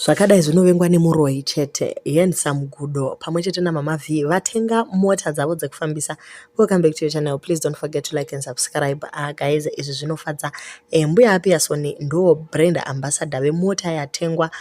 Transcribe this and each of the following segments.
Zvakadai zvinovengwa nemuroyi chete. Handsome Gudo pamwe chete naMama Vee vatenga mota dzavo dzekufambisa. Welcome back to your channel. Please don't forget to like and subscribe. Guys, izvi zvinofadza. Mbuya Apiyasoni ndo brand ambassador vemota yatengwa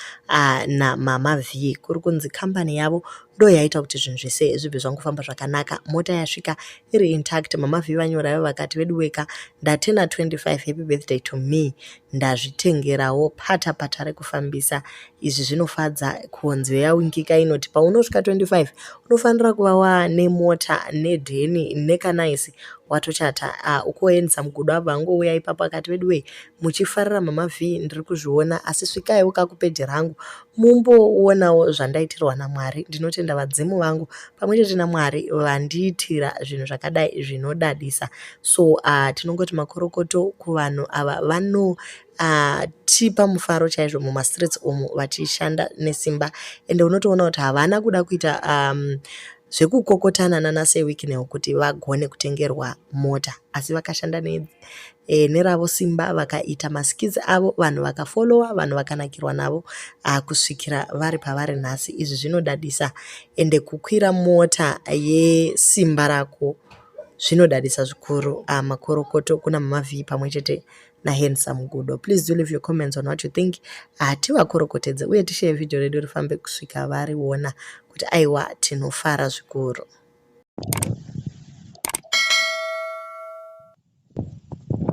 naMama Vee. Kuri kunzi kambani yavo ndo yaita kuti zvinhu zvese zvibve zvangofamba zvakanaka. Mota yasvika iri intact. Mama Vee vanyora ivo vakati veduweka ndatena 25, happy birthday to me, ndazvitengerawo pata pata rekufambisa. Izvi zvinofadza. Kunzi yawingika inoti paunosvika 25 unofanira kuva waane mota nedheni nekanaisi watochata. Ukuoendesa mugudo abva angouya ipapo akati veduwe muchifarira Mama Vee, ndiri kuzviona, asi svikaiwo kakupeji rangu mumboonawo zvandaitirwa naMwari. Ndinotenda vadzimu vangu pamwe chete naMwari vandiitira zvinhu zvakadai zvinodadisa. So tinongoti makorokoto kuvanhu ava vano tipa mufaro chaizvo mumastreets umu vachishanda nesimba, ende unotoona kuti havana kuda kuita zvekukokotana nana Sir Wicknell kuti vagone kutengerwa mota, asi vakashanda neravo simba, vakaita maskits avo, vanhu vakafollowa, vanhu vakanakirwa navo kusvikira vari pavari nhasi. Izvi zvinodadisa, ende kukwira mota yesimba rako zvinodadisa zvikuru. Makorokoto kuna Mama Vee pamwe chete naHandsome Gudo. Please do leave your comments on what you think. Tivakorokotedze uye tishare vhidhiyo redu rifambe kusvika variona kuti aiwa, tinofara zvikuru.